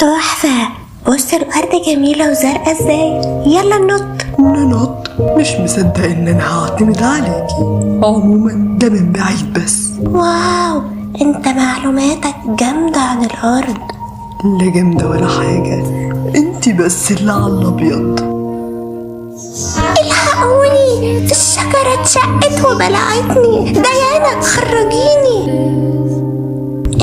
تحفة. بص الأرض جميلة وزرقاء ازاي. يلا ننط. ننط؟ مش مصدق ان انا هعتمد عليكي. عموما ده من بعيد بس. wow، انت معلوماتك جامدة عن الأرض. لا جامدة ولا حاجة، انتي بس اللي على الابيض. الحقوني، الشجرة اتشقت وبلعتني. ديانا خرجيني.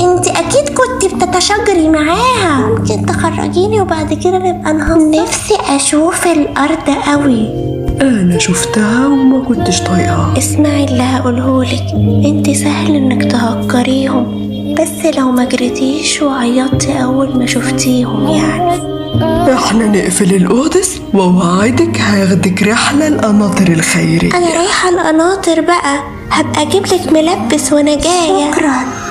انت اكيد كنت بتتشاجري معاها. ممكن تخرجيني وبعد كده نبقى نهزر. نفسي اشوف الارض قوي. انا شفتها وما كنتش طايقها. اسمعي اللي هقولهولك، انت سهل انك تهكريهم، بس لو ما جريتيش وعيطتي اول ما شفتيهم يعني. احنا نقفل القدس ووعدك هاخدك رحلة القناطر الخيرية. انا رايحة القناطر بقى، هبقى اجيبلك ملبس وانا جاية. شكرا.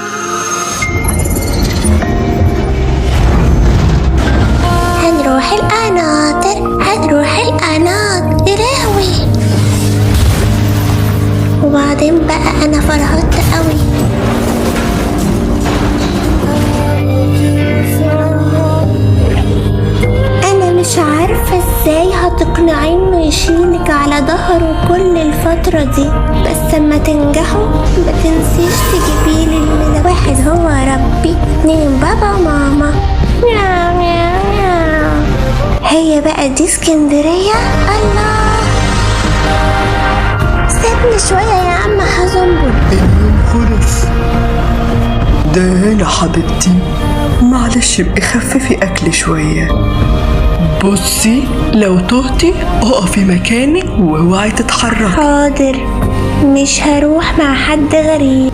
هنروح القناطر، هنروح القناطر. يا لهوي. وبعدين بقى انا فرهدت قوي. انا مش عارفة ازاي هتقنعيه انه يشيلك على ظهره كل الفترة دي، بس اما تنجحوا ما تنسيش تجيبيلي الملف. واحد هو ربي، 2 بابا وماما. مياو مياو مياو. هي بقى دي اسكندرية. الله، سيبني شوية يا عم حزنبل. اليوم خلص. دانا حبيبتي معلش ابقي خففي اكل شوية. بصي لو تهتي اقفي مكانك واوعي تتحركي. حاضر، مش هروح مع حد غريب.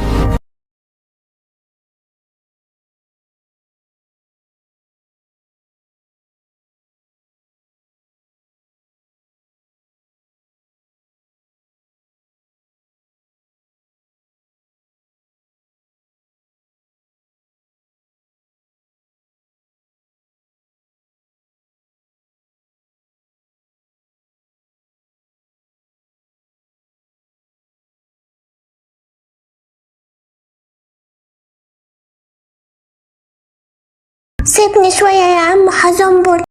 سيبني شوية يا عم حزنبل.